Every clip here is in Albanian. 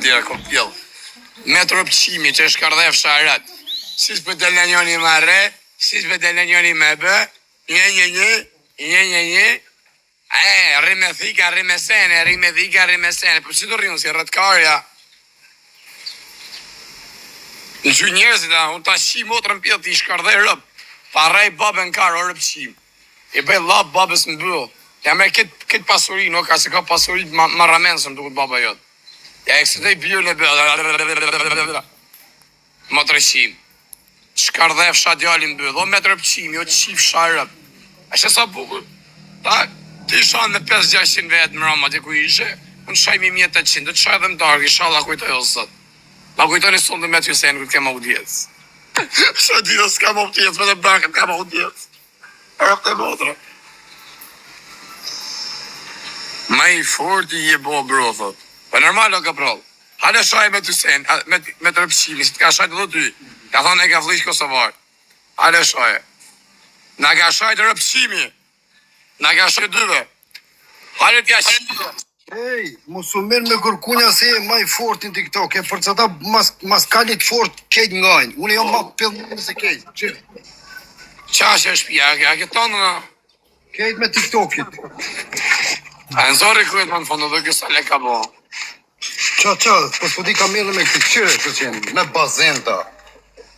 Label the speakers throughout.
Speaker 1: tjera ko pjell. Me të rëpqimi që shkërdhefsha rët. Si s'po del në njoni ma re, si s'po del në njoni me bë, një një një, një një një, E, rri me thika, rri me sene, rri me thika, rri me sene. Po si do rri unë, si rrëtkarja? Në gjy njerëzit, a, unë ta qi motrën pjellë, ti shkërdhe rëp. Ta rrej babën kar, o rëpqim. I bëj llap babës në byll. Ja merr këtë kët pasuri, no ka se ka pasuri ma, marramendëse më duket baba jot. Ja eksidoj birën e byll. Motrëqim. Shkërdhefsha djalin mbyll. O metrëpqim, jo qifsha rëp. A sheh sa bukur. Ta ti shan me 5-600 vetë mbrëmë atje ku ishe, unë shaj 1800, do të shaj edhe në darkë, inshallah kujtoj o zot. Ma kujtoni sonte me Hysen kur të kem audiencë. Sa ditë s'kam audiencë, vetëm darkën kam audiencë. Rëp të motra. Ma i forti je bo bro, thot. Po normal o kaproll. Hale shaj me Hysen, me, me të rëpqimi, si të ka shajt edhe ty. Ka thonë e ka vlliq kosovar. Hale shaje. Na ka shajt rëpqimi. Na ka shajt dyve. Hale t'ja qime.
Speaker 2: Ej, mos u merr me kërkunja se je ma i forti në TikTok, e për çata mas mas kalit fort kejt ngajn. Unë jam ma pill se kejt. Që
Speaker 1: Qa është e shpia, a ke, a ke tonë në...
Speaker 2: kejt me TikTokit.
Speaker 1: A në zori kryet më në fund edhe kjo sa lek ka bo.
Speaker 2: Qa qa, po s'po di ka merrë me këtë qyre që qenë, me bazenta,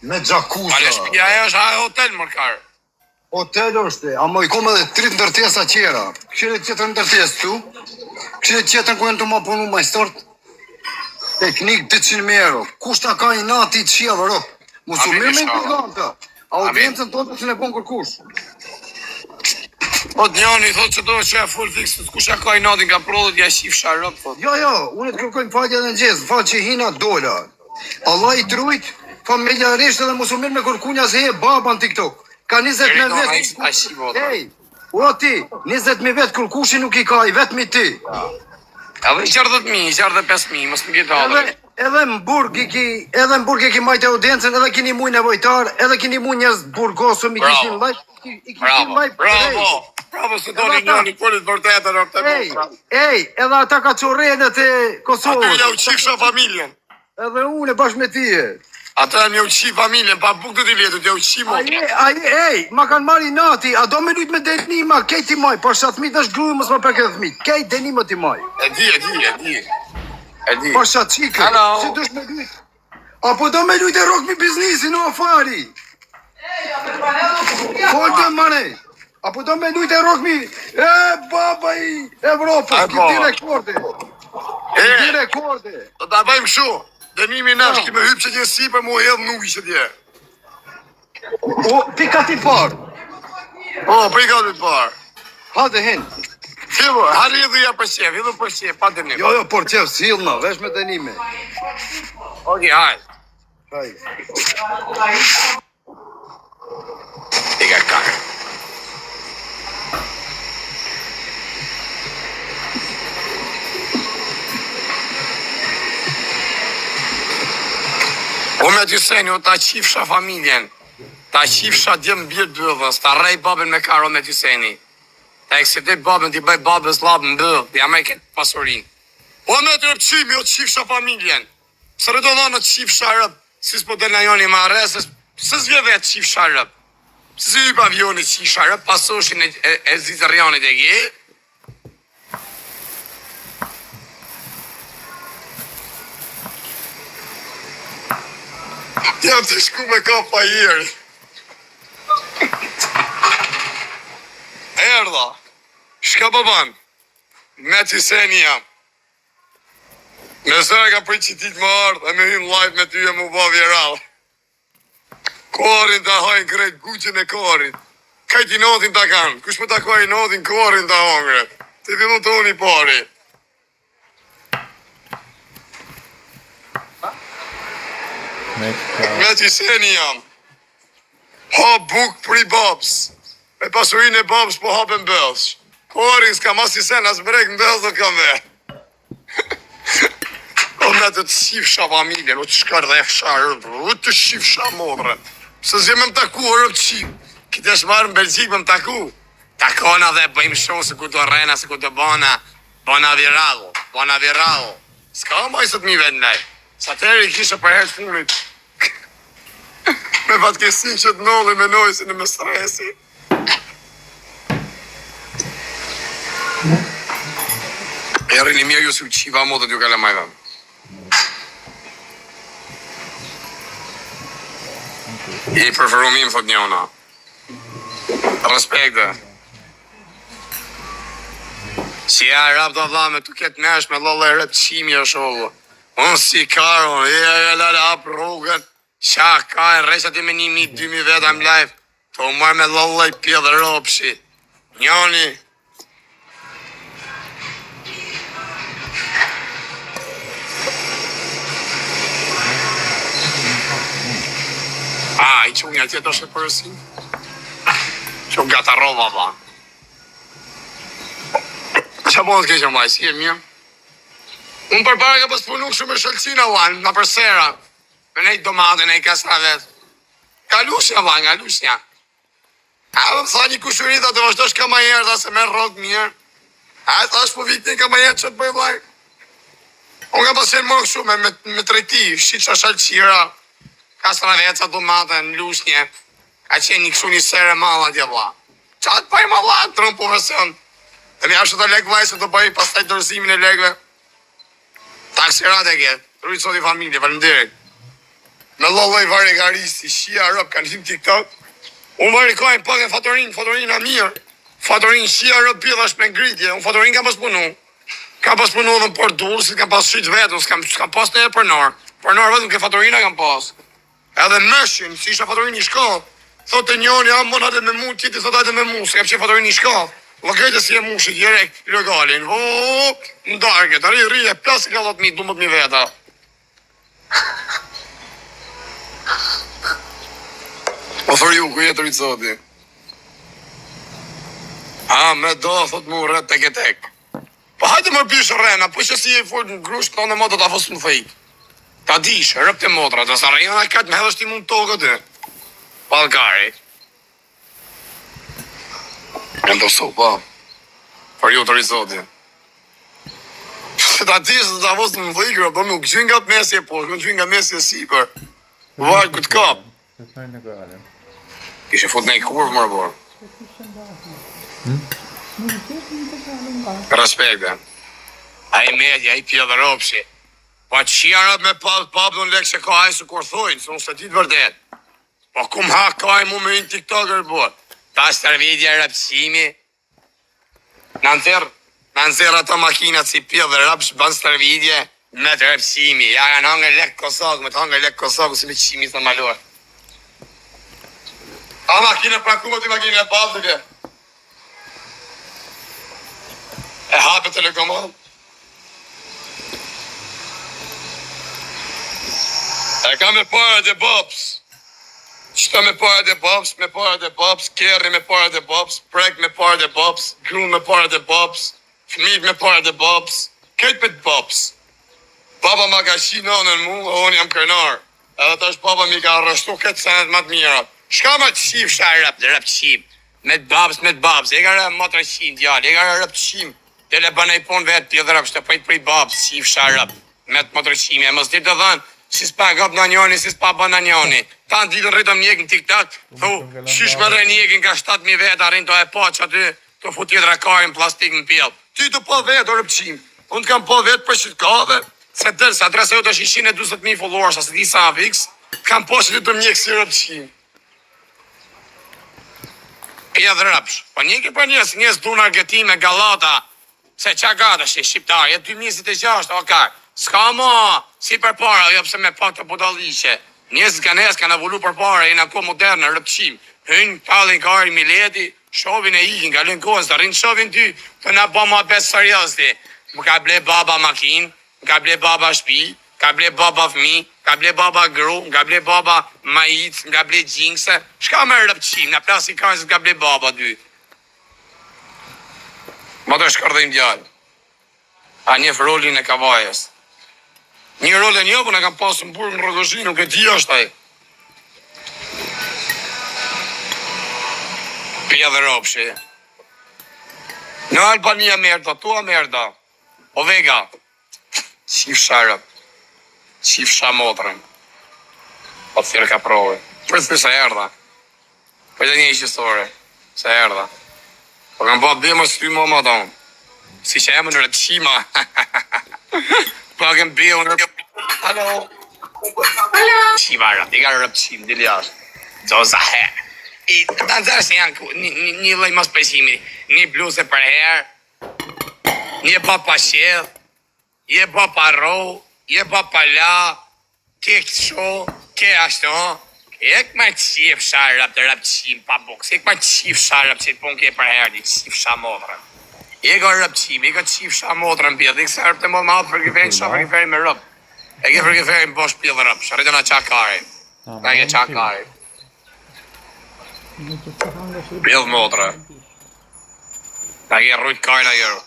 Speaker 2: me
Speaker 1: Ale
Speaker 2: gjakuza.
Speaker 1: shpia ajo është ajo hotel mërkar.
Speaker 2: Hotel është, ama i kom edhe tri ndërtesa tjera. Kqyre tjetër ndërtesë tu, kqyre tjetër ku janë të ma punu majstort, teknik 200.000 euro. Kush ta ka inati të qia vërop? Mos u
Speaker 1: Amin,
Speaker 2: mirë me
Speaker 1: inshallah.
Speaker 2: intriganta. Audiencën tonë që ne bon kërkush.
Speaker 1: Po njani thotë që do që e full fix, kush e ka inatin ka prodhët ja qifsha rëp, thot.
Speaker 2: Jo, jo, unë të kërkoj falje edhe në gjest, fal që hina dola. Allah i trujt, familjarisht edhe mos u mirë me kërkunja se je baba në TikTok. Ka 20 me
Speaker 1: Eriton, ai
Speaker 2: vet.
Speaker 1: ta qi motra.
Speaker 2: Ej, o ti, 20.000 vet kërkushi nuk i ka, i vetmi ti.
Speaker 1: Edhe 60.000, 65.000, mos më ke
Speaker 2: Edhe
Speaker 1: dalë.
Speaker 2: edhe në burg i ki, edhe në burg e ki majtë audiencën, edhe keni muj nevojtar, edhe keni muj njerëz burgosur, i
Speaker 1: Bravo.
Speaker 2: kishin live, i kishin
Speaker 1: Bravo,
Speaker 2: live.
Speaker 1: bravo, bravo se doli
Speaker 2: Edhe ata-
Speaker 1: njani folit vërtetën rëp të
Speaker 2: Ej,
Speaker 1: motra.
Speaker 2: ej, edhe ata ka qorrenët e
Speaker 1: Aty
Speaker 2: Kosovës.
Speaker 1: ja u qifsha familjen.
Speaker 2: Edhe unë bashkë me ti. e.
Speaker 1: Ato jam ja u qi familjen, pa bukë të t'i letu, ja u qi
Speaker 2: A
Speaker 1: motra.
Speaker 2: je, a je, ej, ma kanë marrë inati, a do me lujt me denima, kejt i maj, pasha thmit është gruj, mos ma preke thmit, kejt denima ti maj.
Speaker 1: E di, e di, e di. E di.
Speaker 2: Pasha qikë,
Speaker 1: Hello.
Speaker 2: si dush me lujt? Apo do me lujt e rok mi biznisi, no afari. Fol të mare. Apo do me lujt e rok mi, e baba i Evropës,
Speaker 1: E,
Speaker 2: ki
Speaker 1: baba.
Speaker 2: di rekorde, ki di
Speaker 1: E,
Speaker 2: rekorde.
Speaker 1: do ta bëjmë kështu. Dënimi nash, ki me hypë që tje sipër, mu hedh në ujë që tje.
Speaker 2: O, ti ka ti parë,
Speaker 1: Po, prej ka të parë.
Speaker 2: hajde hen.
Speaker 1: Fillo, hajde hidhu ja për qef, hidhu për qef, pa dënim.
Speaker 2: Jo, jo, por qef, sillna, vesh me dënime.
Speaker 1: Okej, hajde.
Speaker 2: Hajde.
Speaker 1: I ka kakë. O me ty seni, o ta qifsha familjen, ta qifsha djem birë byllës, ta rrej babën me karo me ty seni. Ta eksidoj babën, t'i bëj babës llapë në byll, t'ja merr këtë pasurinë. O me të rëpqimi, o qifsha familjen. Pse do thonë qifsha rëp, si s'po del na joni ma re, se pse s'vje vetë qifsha rëp. Pse si hyp avioni qifsha rëp, pasoshin e, e, e Zizerjanit e ke? Jam të shku me kap pa jeri. Erdha. Shka po ban? Me ty seni jam. Me zëra ka prit që ti të më ardhë e me hym live me ty e mu ba viral. Korin ta hajnë krejt guqin e korit. Kajt i notin ta kanë. Kush më takoj i notin, korin ta hongre. Ti fillu të unë i pari.
Speaker 3: Me ka
Speaker 1: Me ty seni jam. Ha buk pri babs. Me pasurinë e babs po hapen bëllsh. Korin s'kam as i sen, as brek në bëllsh do kam ve. O me të të shifsha familjen, o të shkërdhefsha, o të shifsha motrën. Pse s'je me më taku, o rëp qim. Kite është marrë në Belgjik me më taku. Takona dhe bëjmë show se ku do rrena, se ku do bona. Bona viral, bona viral. S'ka ma 20.000 vetë në live. Sa të i kisha për herë të fundit. Me fatkeqësinë që të nolli me nojsin e me stresi. E rrini mirë ju si u qiva motët ju kalamajve. I preferum im, thot njona. Respekte. Si ja rap do vlla me tu ketë mesh me llollë e rëp qimi është o Unë si karo, e e la la hap rrugën Qa ka e rresh aty me 1000, 2000 veta në live Të u marrë me llollë e pjedh ropshi Njoni A, i që unë atje tash e përësin? Që unë gatarova, vlla. Qa po në të keqë, maj, si e mirë? Unë përpara ka pas punu kështu me shalqina, vlla, në përsera. Me nej domate, nej kastravet. Nga Lushnja, vlla, nga Lushnja. A më tha një kushëri, tha të vazhdosh kamarier, tha se merr rrogë mirë. A thash po vi këtej kamarier që të bëj vllai. Unë kam pas qenë më kështu me me, me tregti, shitsha shalqira, kastraveca, domate në Lushnje. Ka qenë një kështu një serë e madhe atje vlla. Ça të bëj më vlla, ndërron profesion. Dhe më jashtë ato lek vllai se do bëj pastaj dorëzimin e lekëve. Taksirat e ke. Rujt zoti familje, faleminderit. Me lloj varegaristi, shia rob kanë him TikTok. Unë varekajnë pak e fatorin, fatorin a mirë. Fatorin shia rob pjellë është me ngritje. Unë fatorin kam pas punu. Kam pas punu edhe në port Durrësit, kam pas shit vetë, unë s'kam s'kam pas ndonjë pronor. Pronor vetëm ke fatorina kam pas. Edhe meshin, si isha fatorin i shkollë, thotë njëri, a mon hajde me mu, tjetri thotë hajde me mu, se kam qenë fatorin i shkollë. Llogarite si e mushi direkt lokalin. O, në darkë, tani rri e plas ka 10000, 12000 veta. Po for ju, ku jetë rritë zoti? A, me do, thot mu, rrët tek e tek. Po hajde më bish rrena, po që si je i fort në grusht, thonë më do ta fus në thik. Ta dish, rëp të motra, të sa rrena na kat më hedhësh ti mund tokë aty. Ballkari. Jam të su, po. Për ju të rritë zoti. Ta dish, do ta fus në thik, po nuk gjyn nga mesi e poshtë, nuk gjyn nga mesi e sipër. Vaj ku të kap. Kishe fut në i kurvë, mërë por. Respekte. Ai media, ai pjedhë ropshi. Pa qia rap me pa, pa dhe në lek se ka ai së kur thujnë, se unë s'e di të vërtet. Po kum ha ka i mu me një tiktoker, po. Ta stërvidja rapsimi, Na nxjerr, na nxjerr ato makinat si pjell dhe rapsh bën stërvitje me të rapsimi. Ja kanë hangër lek Kosovë, me të hangër lek Kosovë si me qimi sa malor. A makina pra ku më ti makina e pasë ke? E hape telekomand. E ka me parat e babs. Qëta me parat e babs, me parat e babs, kerri me parat e babs, prek me parat e babs, gru me parat e babs, fëmijët me parat e babs, krejt me të babs. Baba ma ka qi nanën mu, e unë jam krenar. Edhe tash baba mi ka rreshtu këtë senet ma të mira. Shka ma të qifsha rëp, rëp qim. Me të babs, me të babs, e ka rëp motra qim, djalë, e ka rëp qim. Dele bën ai punë vet ti rëp, shtë prit prit babs, qifsha rëp. Me të motra qim, e mos di të dhënë, si s'pa gop në njoni, si s'pa bën në njoni. Ta në ditën rritëm njek në TikTok, thu, qysh më rre njekin ka 7000 veta, rrin to e pa që aty, të fut tjetra karin plastik në pjell. Ti të pa vetë, o rëpqim. Unë të kam pa vetë për që të kave, se del, se adresa jote është 140.000 followers, se di sa fix, të kam pa që ti të mjek si rëpqim. Pjedh rëpsh. Po njeki për njerëz, njerëz duan argëtime, gallata. Se qa ka tash shqiptar, je 2026, o kar. S'ka mo, si përpara, jo pse me pak të budalliqe. Njerëzit kanë ecë, kanë evolu përpara, jena kohë moderne, rëpqim. Hyn, tallin kari mileti, shovin e ikin, kalojnë kohën, s'arrin shovin ty, të na bë muhabet serioz ti. Më ka ble baba makinë, më ka ble baba shtëpi, ka ble baba fëmijë, ka ble baba gru, më ka ble baba maicë, më ka ble gjingse. Shka më rëpqim, na plasi kanë se ka ble baba dy. Ma të shkërdhim djalë. A njeh rolin e Kavajës. Një rol e një, po na kam pasur në burg në Rrogozhinë, nuk e di është ai. Pjedh ropshi. Në Albania merda, tua merda. O Vega. Qifsha rëp. Qifsha motrën. Po thirr kaprori. Prit se erdha. Prit një gjysore. Se erdha. Po kam ba be mos ty më më unë. Si që emën rëpqima. Po kem be unë. Halo.
Speaker 4: Halo.
Speaker 1: Qima rëp, i ka rëpqim, dili jashtë. Zoza he. I ta nxjerrësh janë ku, një, një, një lloj mosbesimi, një bluzë për herë, një pa pa qell, Je ba pa rro, je ba pa la, ke kshu, ke ashtu, ik ma qifsha rëp të rëpqim pa bukë, ik ma qifsha rëp që pun ke për herë, qifsha motrën. Ik o rëpqim, ik o qifsha motrën pjellë, ik se rëp të mollë ma hapë frigoriferin, qa frigoriferin me rëp. E ke frigoriferin bosh pjellë rëp, shërritën a qa kari. Na ke qa kari. Pjellë motrë. Na ke rrujt karin a jërë.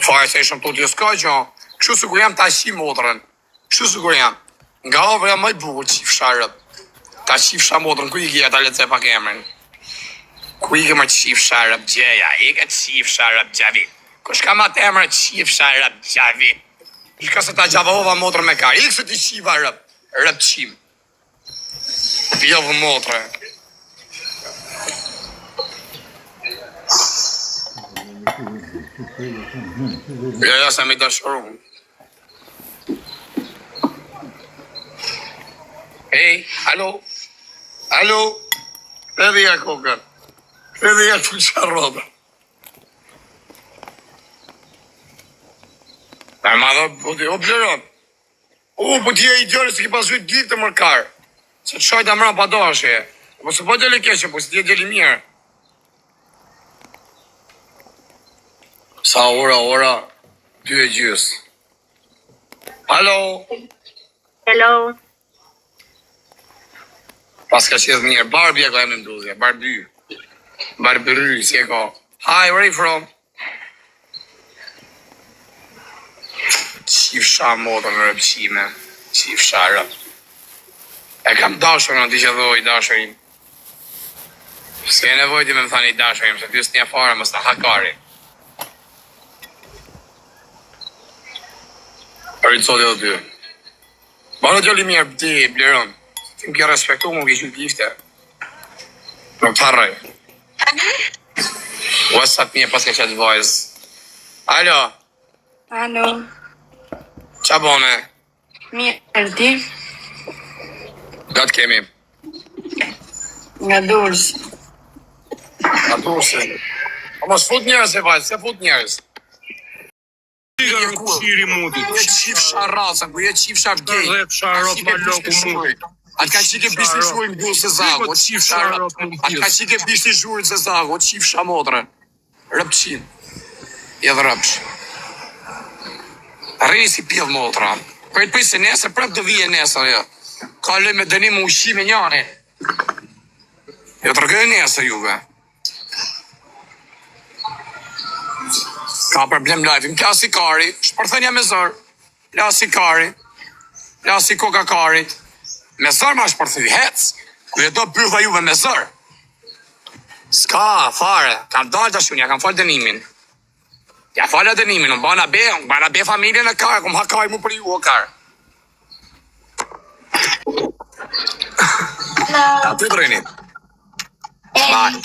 Speaker 1: Fare se ishëm tutje s'ka gjë. Kështu sikur jam ta qi motrën. Kështu sikur jam. Nga afër jam më i bukur qifsha rëp. Ta qifsha motrën ku i ke ta lexoj pak emrin. Ku i ke më qifsha rëp gjeja, i ke qifsha rëp gjavi. Kush ka ma të emër qifsha rëp gjavi. Shka se ta gjavova motrën me kar. Ik se ti qiva rëp. Rëp qim. Pjellë motre. Jo, jo, sa mi dashuru. Ej, alo, alo, edhe ja kokën, edhe ja fuqa rrota. Ta ma dhe, po ti, o bleron. U, po ti je idiot se ke pas zhyt gifte mër kar. Se të shajta mra pa dashje. Po se po djali keq, po si ti je djali mirë. Sa ora, ora, dy e gjys. Alo.
Speaker 4: Hello.
Speaker 1: Paska qenë mirë. Barbie e ka emrin bluzja, Barbie. Barbie, si e ka. Hi, where are you from? Qifsha motrën rëpqime, qifsha rëp. E kam dashur në ti që dhoj, i dashur im. S'ke nevojë ti me më thani i dashur im, se ty s'një fare, mos ta hakari. Për i të soti dhe ty. Bano djali mirë, ti, Bleron. Ti më ke respektu, më ke qytë gifte. Nuk të harroj. What's up, mirë, pas ke qatë vajzë. Alo.
Speaker 4: Alo.
Speaker 1: Qa bone?
Speaker 4: Mirë, ti?
Speaker 1: Nga të kemi.
Speaker 4: Nga Durrësi.
Speaker 1: Nga Durrësi. Po mos fut njerëz e vajzë, se fut njerëz.
Speaker 5: Qiri mutit.
Speaker 1: Je qifsha racën, ku je qifsha gej.
Speaker 5: Dhe psha rop maloku mutit.
Speaker 1: Atë ka qike bishti zhurin në se zagu, o qifsha rop. Atë ka qike bishti zhurin se zagu, o qifsha motrën. Rëpqin. Jedh rëpsh. Rrini si pjellë motra. Prit prit se nesër prap do vije nesër jo. Ka lëj me dënim ushqime njani. Jo tregoj nesër juve. Ka problem live, më plasi kari, shpërthenja me zër, plasi kari, plasi koka karit, me zër ma shpërthy, hec, ku e do bytha juve me zër. S'ka, fare, kam dalë tash unë, ja kam falë dënimin. Ja fala dënimin, unë bana be, unë bana be familjen e kar, kum hakaj mu për ju, o kar. Aty të rrini. Bye.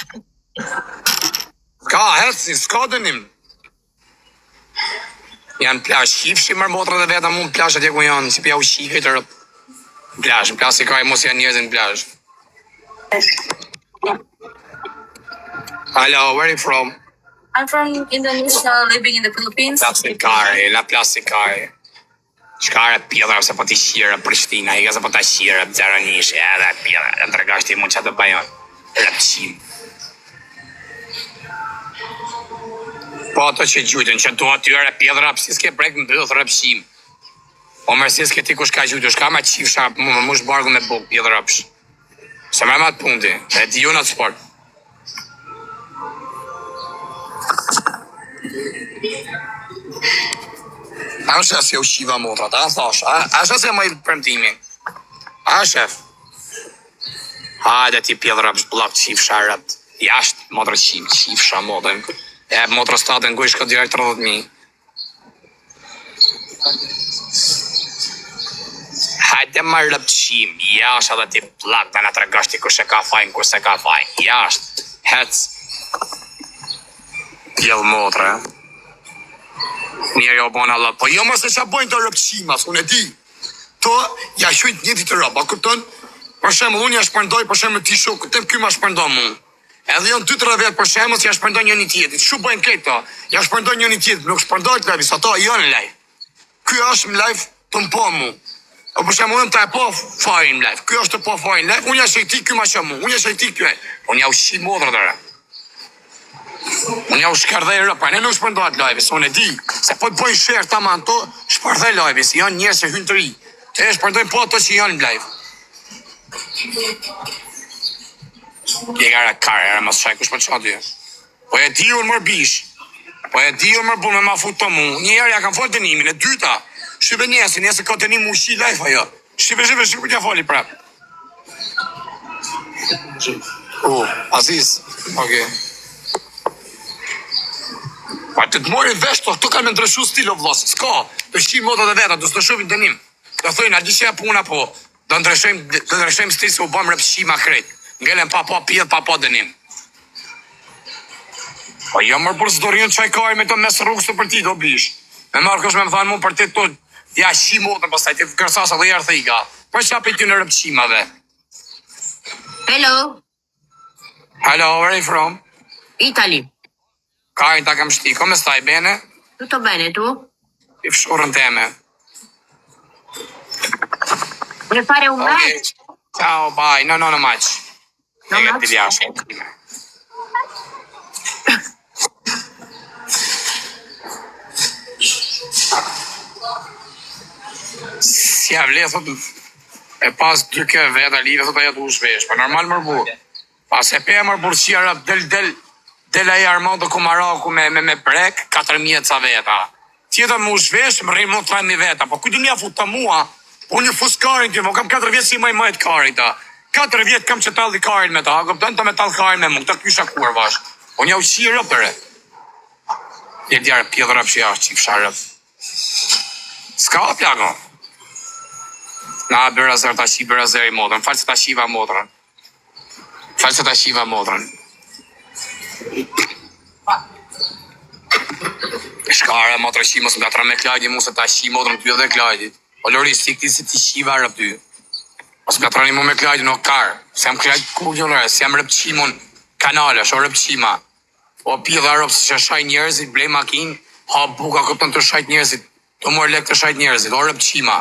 Speaker 1: Ka, hecni, s'ka dënim. Janë plazh, qifshi mër motrat e veta mu në plazh atje ku janë, si pja u qikë të rëp. Në plazh, në plazh si ka i mos janë njerëz në plazh. Hello, where are you from?
Speaker 4: I'm from Indonesia, living in the Philippines.
Speaker 1: Plastikari, la plastikari. Çka e pjellra se po ti qira Prishtina, i ka se po ta qira Xeronishi, edhe e pjellra, e tregosh ti mu çfarë të bëj unë. Rëpqim. Po ato që gjujtën, që tu aty e pjellra, pse s'ke prek mbyll rëpqim. O mërsi s'ke ti kush ka gjujtur, shka ma qifsha, mu më mush barku me bukë, pjellë rëpsh. Se më atë pundi, e di unë atë sport. A është se u qiva motrat, a thash, a, a është se më i premtimin? A shef? Hajde ti pjellë rëpsh, bllok qifsha rëpt. Jashtë motrë qim, qifsha motrën. E motrës tate në gojë shko direkt 30.000. Hajde më rëpqim, jashtë edhe ti plak dhe na tregosh ti kush e ka fajin, kush s'e ka fajin. Jashtë, hec. Pjell motre. Mirë jo bona Allah. Po jo mos e ça bojnë të rëpqima, unë e di. To ja shujnë të njëjtit rob, a kupton? Për shembull, unë ja shpërndoj për shembull ti shokut tem, ky ma shpërndon mu. Edhe janë dy tre vetë për shembull që ja shpërndojnë njëri tjetrit. Kështu bëjnë këto. Ja shpërndojnë njëri tjetrit, nuk shpërndohet live, se ato janë në live. Ky është në live të më pa mu. O për shembull unë ta e pa fajin në live. Ky është të pa fajin në live, unë ja shej ti, ky ma sheh mu. Unë ja shej ti, ky. Unë ja u shi motrën atë. Unë ja u shkërdhej rë, pra ne nuk shpërndohet live, se unë e di, se po të bëjnë share tamam to, shpërthej live, se janë njerëz që hyjnë të ri. Të e shpërndojnë po ato që janë në live. Pjegara kare, mos shaj kush po të ty. Po e di unë mër bish. Po e di unë mër bu me ma fut të mu. Një herë ja kam fol dënimin, e dyta. Shqipe njesin, nesër ka dënim u shi live ajo. Shqipe, shqipe, shqipe, t'ja foli prap. U, Aziz, okej. Pa të të mori vesh, to, këto kanë me ndryshu stil o vlla, s'ka, të shqim motat e veta, do s'të shohin dënim. Do thojnë, a di që ja puna po, do ndryshojmë, do ndryshojmë stil se u bëm rëpshima krejt. Ngelen pa pa pjell, pa pa dënim. Po jo mër burr s'do rrinë çaj kari me të mes rrugës të për ti do bish. Me marrë kush me më thanë mu për ti të ja shi motrën pastaj ti kërcas edhe herë thika. Për çka pe ty në rëpshimave?
Speaker 6: Hello,
Speaker 1: Hello, where are you from?
Speaker 6: Italy.
Speaker 1: Karin ta kam shti, come stai bene?
Speaker 6: Tutto bene tu?
Speaker 1: I fshurrën teme.
Speaker 6: Vuoi fare un
Speaker 1: Ok.
Speaker 6: match?
Speaker 1: Ciao, bye. No, no, no match.
Speaker 6: No
Speaker 1: E
Speaker 6: match?
Speaker 1: ti jashtë. Si ja vle, thot, e pas dy kë veta live, thot ajo të u zhvesh, po normal mër burr. Pas e pe mër burr si arab, del, del, del ai Armando Kumaraku me, me, me brek, 4.000 e ca veta. Tjetër më u zhvesh, më rrinë mu 3.000 veta, po kujt më ja fut të mua? Unë një fus karin ty, mo kam 4 vjet si më i majt karin ta. 4 vjet kam që talli karin me ta, a kupton ta me tall karin me mu, këta kysha kurva është. Unë ja u qi rëp të re. Je djarë pjellë rëp që ja është qifsha rëp. S'ka o plako. Na bëra zër ta shi bëra zëri motrën, falë se ta shiva motrën. Falë se ta shiva motrën. Shkara motrë shi mos më ka me Klajdi mu se ta shi motrën ty edhe Klajdit. O Lori si këti si ti shiva rëp ty. Mos më ka mu me Klajdin o kar. Se jam Klajd kur jo lore, se jam rëp qimun kanalesh, o rëp qima. O pidha rëp se që shaj njerëzit, blej makinë, ha buka kupton të shajt njerëzit. Të morë lek të shajt njerëzit, o rëp qima.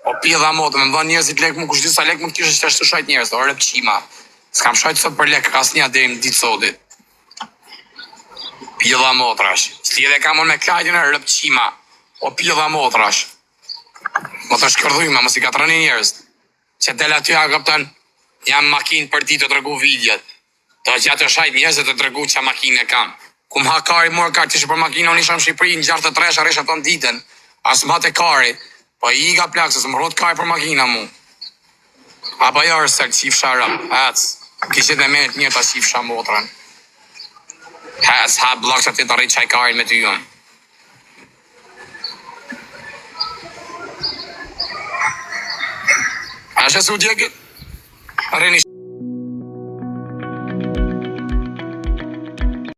Speaker 1: O pidha motë, me më dhënë njerëzit lek mu kush di sa lek mund të kishe që të shajt njerëzit, o rëp qima. S'kam shajt sot për lek asnjë deri në ditë sotit. Pidha motrash. S'lidhe kam unë me Klajdin e rëp qima. O pidha motrash. Mo të shkërdhyma, mos i katroni njerëz. Që del aty a kupton, jam makinë për ditë të tregu videot. Do gjatë të shajt njerëzit të tregu që makinë e kam. Ku më ha kari mor kar të për makinë, unë isha në Shqipëri në 63 arrisha ton ditën. As më hate kari. Po i ka plak se s'më rrot kari për makina mu. Apo jo Arsel, qifsha rëp. Ec. Kishit me menet mirë ta qifsha motrën. Hec, ha blok që ti të rrit çaj karin me ty unë. A është su djegët? Arrini.